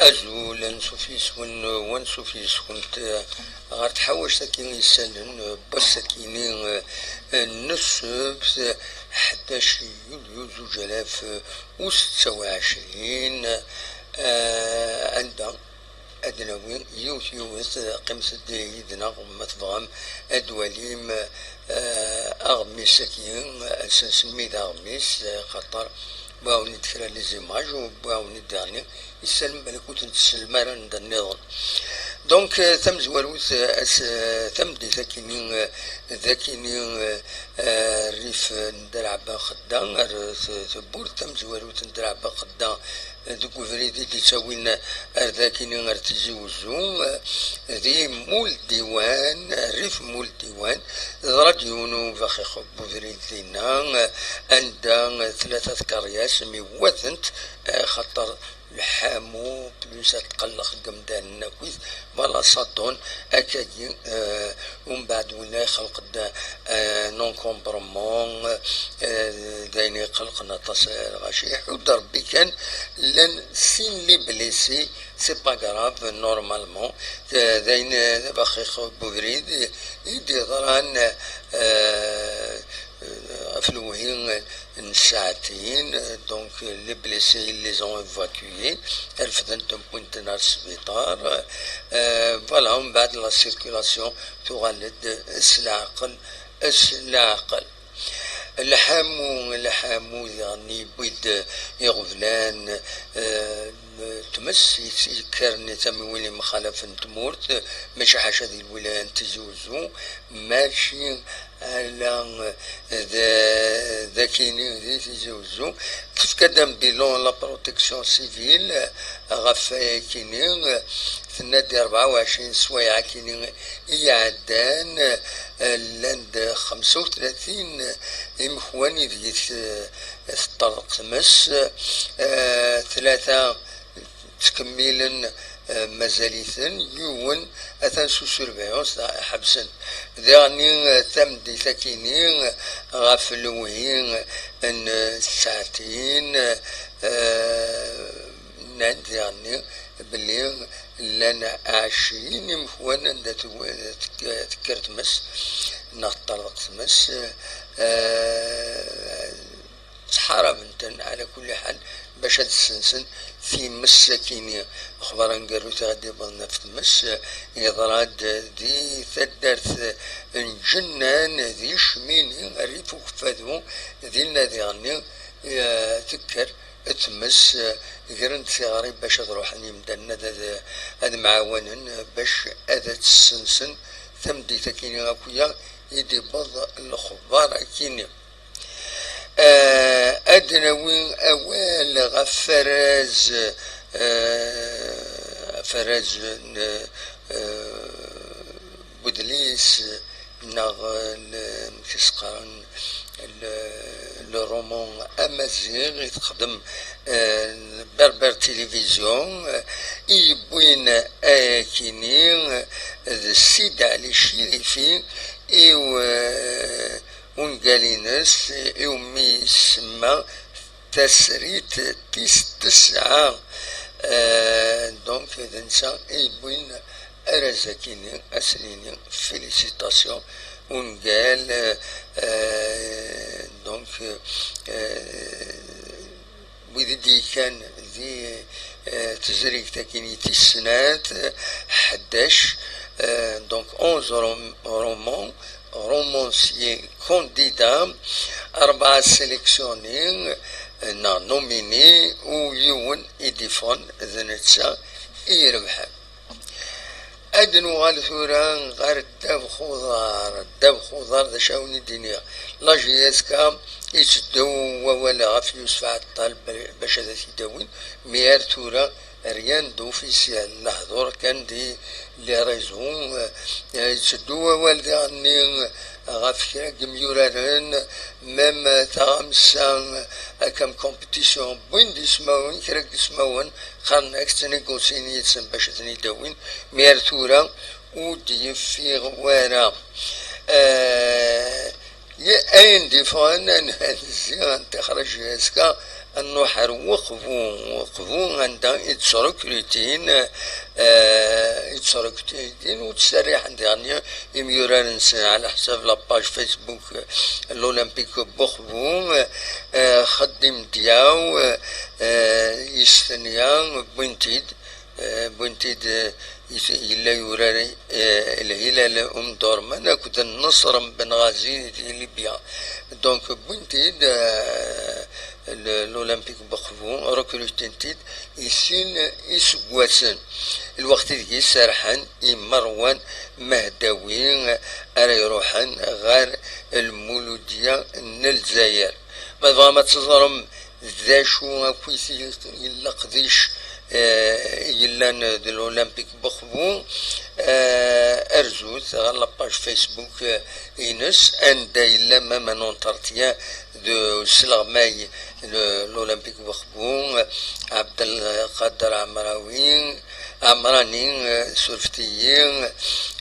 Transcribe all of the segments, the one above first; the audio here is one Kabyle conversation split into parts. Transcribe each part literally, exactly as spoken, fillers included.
Azul, ansuf yes-wen, wansuf yes-kent, eh, ɣer tḥawact-agi isallen, eh, n wass-agi-ni, eh, n ssebt, eh, ḥdac yulyu zuǧ alaf u setta u ɛecrin, eh, anda ad nawi yiwet yiwet, eh, qqimet-d yid-neɣ ma tebɣam ad twalim, eh, aɣmis-agi, eh, ad s-nsemmi d aɣmis, eh, xaṭer wwiɣ-awen-id kra n les images, u wwiɣ-awen-id daɣen isalen, balak ur ten-tessnem ara anda nniḍen. Donc, eh, tamezwarut, eh, ass, eh, tameddit akini, eh, d akini, eh, eh, rrif n Dda Lɛebba Xedda, ar t-, tewwurt tamezwarut n Dda Lɛebba Xedda, eh, deg ubrid i d-ittawin ar dakini ar Tizi Wezzu, eh, di Muldiwan, rrif Muldiwan, ḍra-d yiwen ubaxix n ubrid dinna, eh, anda, eh, tlata tkeryas, mi wwatent, eh, xaṭer lḥamu, plus ad tqelleq deg umdan n akkit, voilà, ça donne akkagi, eh, umbeɛd winna ixelq-d, eh, un encombrement, eh, d ayen iqelqen aṭas, eh, lɣaci. Iḥudd Rebbi kan, llan sin les blessés, c'est pas grave, normalement. Eh, d ayen, eh, d abaxix n ubrid i d-yeḍran, eh, ɣef lewhi n ssaɛtin, donc les blessés, ils les ont évacués, refden-ten, wwin-ten ar sbiṭar. Euh, voilà, umbeɛd la circulation tuɣal-d s leɛqel, s leɛqel. Lḥamu, lḥamu diɣen yewwi-d iɣeblan, euh, tmes yekkren tamiwin imxalafen n tmurt, mačči ḥaca di lwilaya n Tizi Wezzu, mačči ala d, d akini di Tizi Wezzu. Tefka-d un bilan la protection civile ɣef wayakini, tenna-d rebɛa u ɛecrin sswayeɛ akini i iɛeddan, llan-d xemsa u tlatin imekwan ideg teṭṭerḍeq tmes, tlata ttkemmilen, eh, mazal-iten, yiwen atan sous surveillance, ḥebsen. Diɣenni, eh, tameddit akini, eh, ɣef lewhi n, eh, tsaɛtin, eh, nnan diɣenni belli llan ɛecrin imekwan anda tw-, tek-, tekker tmes, neɣ teṭṭerḍeq tmes, eh, ttḥaraben-ten, ɛla kulli ḥal, bac ad ssensen times akini. Lexbar aneggaru i ɣ-d-iwwḍen ɣef tmes, yeḍra-d di taddart n Ǧennan, di Cmini, rrif Ukeffadu, dinna diɣenni, eh, tekker tmes, eh, gren-d tiɣri bac ad ruḥen yimdanen ad, ad, ad mɛawanen, bac ad tt-ssensen tameddit akini akk-ya i d-iwweḍ lexbar akini. Eh, ad d-nawi awal ɣef araz, eh, afaraz n, eh, wedlis neɣ n, amek i s-qqaren, le, le roman amaziɣ i texdem, eh, Berber Télévision, eh, i yewwin ayakini d Sid Ali Cirifi i, eh, ungal-ines iwumi isemma Tasrit tis tesɛa. Eh, donc, d netta i yewwin araz-akini, ad s-nini félicitations, ungal, eh, donc, eh, wid i d-yekkan di, eh, tezrigt-akini tis snat, ḥdac, eh, donc onze rom-, romans, romanciers candidats, rebɛa sélectionnés, eh, neɣ nominés, u yiwen i d-iffɣen d netta i irebḥen. Ad nuɣal tura ɣer ddabex uḍar. Ddabex uḍar, d acu awen i d-iniɣ? La J S K, yetteddu wawal ɣef Yusef Ɛeṭṭal ba-, bac ad t-id-awin, mi ar tura rien d'officiel, lehdur kan di les réseaux, eh, yetteddu wawal diɣenni ɣef kra n yimyuraren, même taɣamsa, akka n compétition, wwin-d ismawen, kra n yismawen, qqaren-ak ttnegosyin yid-sen bac ad ten-id-awin, mi ar tura ur d-yeffiɣ wara. Eh, y-, ayen d-iffɣen, ad nezzi ad nṭixer J S K, Ad nruḥ ar Weqbu, Weqbu anda i ttrekrutin, eh, i ttrekrutin u ttserriḥen diɣen imyurar-nsen ɛla ḥsab la page Facebook, eh, l'Olympique Weqbu, eh, Xeddim Diaw, eh, yestenya, wwin-t-id, eh, wwin-t-id, eh, yella yurar, eh, Lhilal Omdurman akked Nneṣr n Benɣazi di Libya. Donc, wwin-t-id, eh, l-, l'Olympique Weqbu, recrutin-t-id i sin iseggasen. Lweqt ideg i serrḥen i Merwan Mehdawi ara iruḥen ɣer Lmuludya n Lezzayer. Ma tebɣam ad teẓrem d acu akk i t-, i leqdic, eh, yellan d l'Olympique Weqbu, eh, arzut ɣer la page Facebook, eh, ines, anda yella même un entretien de usleɣmay n l'Olympique Weqbu, Abdelkader Amraoui, Amrani, eh, surfet-iyi,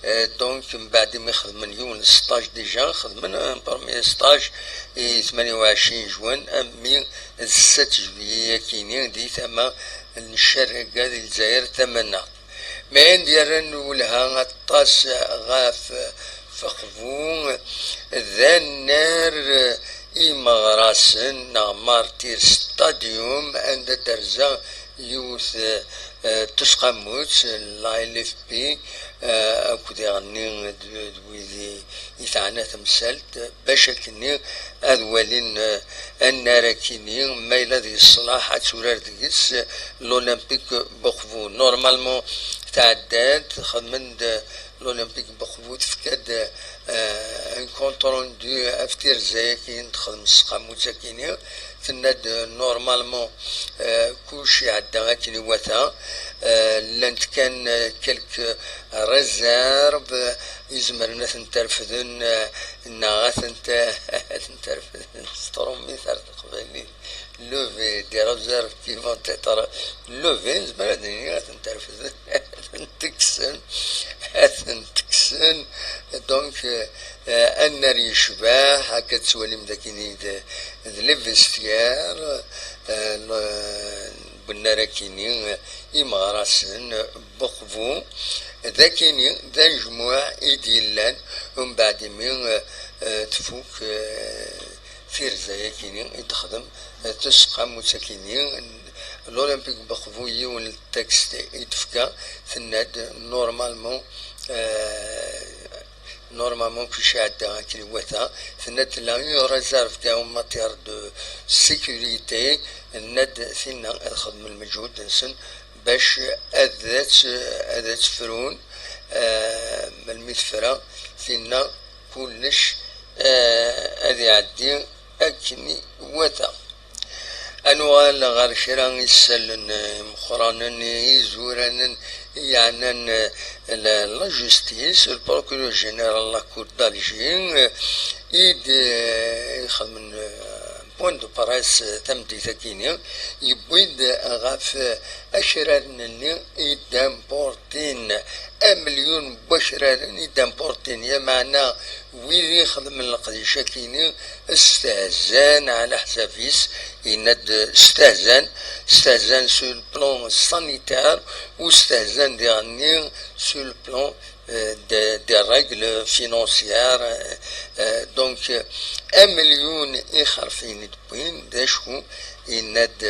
eh, donc, mbeɛd imi xedmen yiwen n stage déjà, xedmen un premier stage i tmanya u ɛecrin juin, a mi d setta juillet akini, di tama n Ccarga di Lezzayer tamaneɣt. Ma anda yerran lwelha aṭas ɣef Weqbu, d annar imeɣrasen neɣ martyr stadium, anda d-terza yiwet, eh, tesqamut, la L F P, eh, akked iɣenni d, d wid i, i teɛna temsalt, bac akkenni ad walin, eh, annar akini, ma yella ad yeṣlaḥ ad turar deg-s, eh, l'Olympique Weqbu. Normalement, tɛedda-d, xedmen-d l'Olympique Weqbu, tefka-d, eh, un compte rendu ɣef tirza-agi n texdem s tqamut-agi-nni, tenna-d normalement, eh, kullec iɛedda akken iwata, eh, llant kan, eh, quelques réserves, eh, izemren ad tent-refden, eh, neɣ ad tent-, ad tent-refden s tṛumit ar teqbaylit. Levées, des réserves qui vont être levées, nezmer ad nini ad tent-refden, ad tent-kksen, ad tent-kksen. Donc, euh, euh, annar yecbeḥ, akka tettwalim d akini d, d les vestiaires, euh, le, n wennar akini, euh, imeɣrasen, Weqbu, d akini, d anejmuɛ i d-yellan, umbeɛd imi, euh, euh, tfuk, euh, tirza-yakini i d-texdem, eh, tesqamut-akini, l'Olympique Weqbu yiwen n texte i d-tefka, tenna-d normalement, eh, normalement kullec iɛedda akken iwata, tenna-d tella une réserve en matière de sécurité, tenna-d tinna ad xedmen lmeǧhud-nsen bac ad tt-, ad tt-frun, eh, melmi tefra tinna kullec, eh, ad iɛeddi akken iwata. Ad nuɣal ɣer kra isallen, eh, imeqqranen, izuranen, yeɛnan, eh, la, la justice, le procureur général de la Cour d'Alger, eh, i d, eh, ixedmen, eh, point de presse, eh, tameddit-agi-nni, yewwi-d ɣef, eh, akraren-nni i d-importin, amelyun n wakraren i d-importin, lameɛna wid ixedmen leqdic-agi-nni stehzan ɛla ḥsab-is, yenna-d stehzan, stehzan sur le plan sanitaire, u stehzan diɣenni sur le plan, euh, de, des règles financières, euh, euh, donc, euh, amelyun ixerfiyen i d-wwin, d acu yenna-d,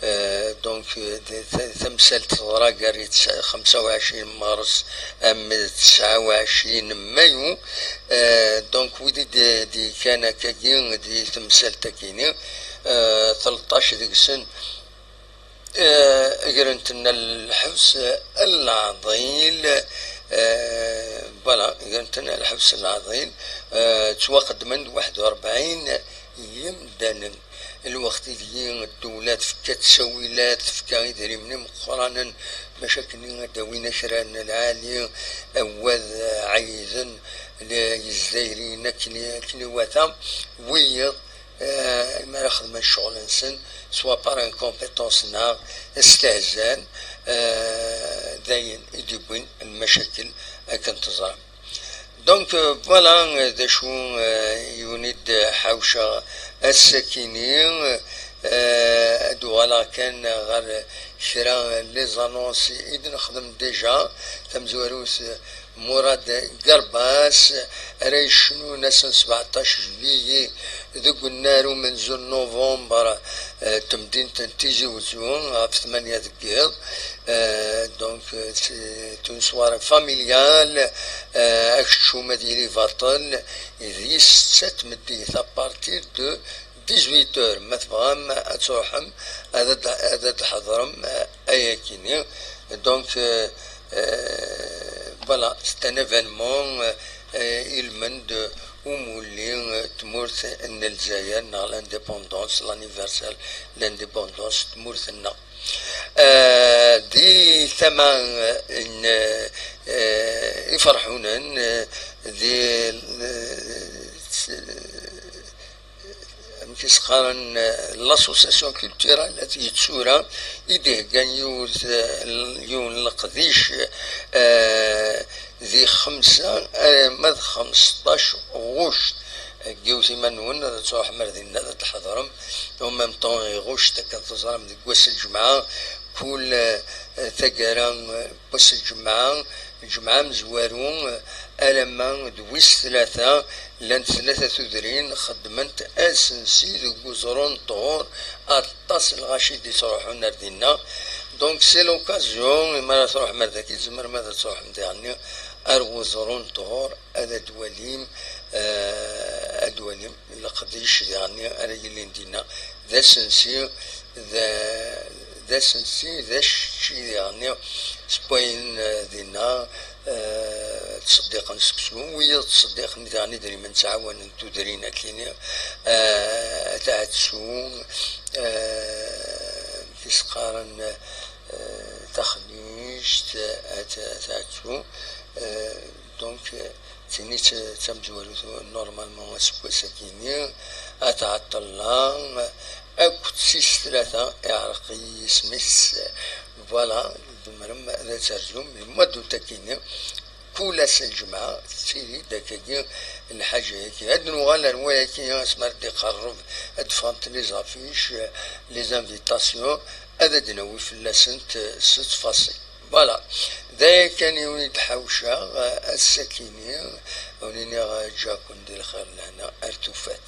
euh, donc, euh, d, ta-, tamsalt teḍra gar i tesɛ-, xemsa u ɛecrin mars am d tesɛa u ɛecrin mayu, euh, donc, wid i d, d-, kan akkagi di temsalt-agi-nni, euh, tleṭṭac deg-sen, eh, gren-ten lḥebs lɛaḍil, eh, voilà, gren-ten lḥebs lɛaḍil, eh, ttwaqeddmen-d waḥed u rebɛin yimdanen. Lweqt ideg ddewla tefka ttawilat, tefka idrimen imeqqranen bac akken ad d-awin akraren lɛali, awad ɛeyden Yezzayen akken, akken iwata, wiyiḍ, eh, mi ara xedmen ccɣel-nsen, soit par incompétence neɣ stehzan, eh, d ayen i d-yewwin lmacakel akken teẓram. Donc, euh, voilà, euh, d acu, euh, yiwen i d-ḥawceɣ ass-akini, euh, Eh, ad uɣaleɣ kan ɣer kra n les annonces i d-nexdem déjà. Tamezwarut, Murad Garbas ara yecnun ass n sbeɛṭac juillet deg unnar umenzu n november, eh, temdint n Tizi Wezzu ɣef tmanya deg yiḍ. Eh, donc, eh, c'est une soirée familiale, eh, akeččum ad yili baṭel, d yis setta tmeddit, à partir de dix-huit heures, ma tebɣam ad truḥem, ad, ad, ad d-tḥeḍrem, eh, ayakini. Donc, eh, eh, voilà, c'est un événement, eh, ilmend umulli, eh, tmurt n Lezzayer, neɣ l'indépendance, l'anniversaire, l'indépendance tmurt-nneɣ. Eh, di tama, eh, n, eh, iferḥunen, eh, di, eh, amek i s-qqaren, eh, l'association culturelle At Yettura, i d-iheggan yiwet, eh, yiwen n leqdic, eh, di xemsa arma d xmesṭac ɣuct. Heggiwet iman-nwen, ad truḥem ar dinna, ad tḥeḍrem. En même temps, i ɣuct, akken teẓram, deg wass n lǧemɛa, kul, eh, taggara, eh, wass n lǧemɛa, lǧemɛa amezwaru, eh, alamma d wis tlata, llant tlata tudrin xeddment asensi deg uẓru n ṭhur, aṭas n lɣaci i d-yettruḥun ar dinna. Donc, c'est l'occasion, imi ara truḥem ar daki, tzemrem ad truḥem diɣenni ar uẓru n ṭhur, ad d-twalim, eh, ad d-twalim leqdic diɣenni ara yilin dinna. D asensi, d, d asensi, d acečči diɣenni, s wayen, eh, dinna, eh, ttṣeddiqen seksu, wiyaḍ ttṣeddiqen diɣen idrimen, ttɛawanen tudrin akini, eh, taɛetsu, eh, amek i s-qqaren, eh, taxlict, eh, ta-, taɛetsu, eh, donc, eh, tini d ta-, d tamezwarut, normalement, aseggas-agi-nni, ad tɛeṭṭel la, akked tis tlata, iɛreq-iyi yisem-is. Voilà, tzemrem ad terzum, le mois d'août-agi-nni, kul ass n lǧemɛa, tettili-d akkagi lḥaǧa-agi. Ad nuɣal ar wayagi, asmi ara d-iqerreb, ad d-ffɣent les affiches, les invitations, ad d-nawi fell-asent s ttfaṣil. Voilà. D aya kan i wen-d-ḥawceɣ, eh, ass-akini, ur iniɣ, eh, ǧǧaken di lxir lehna ar tufat.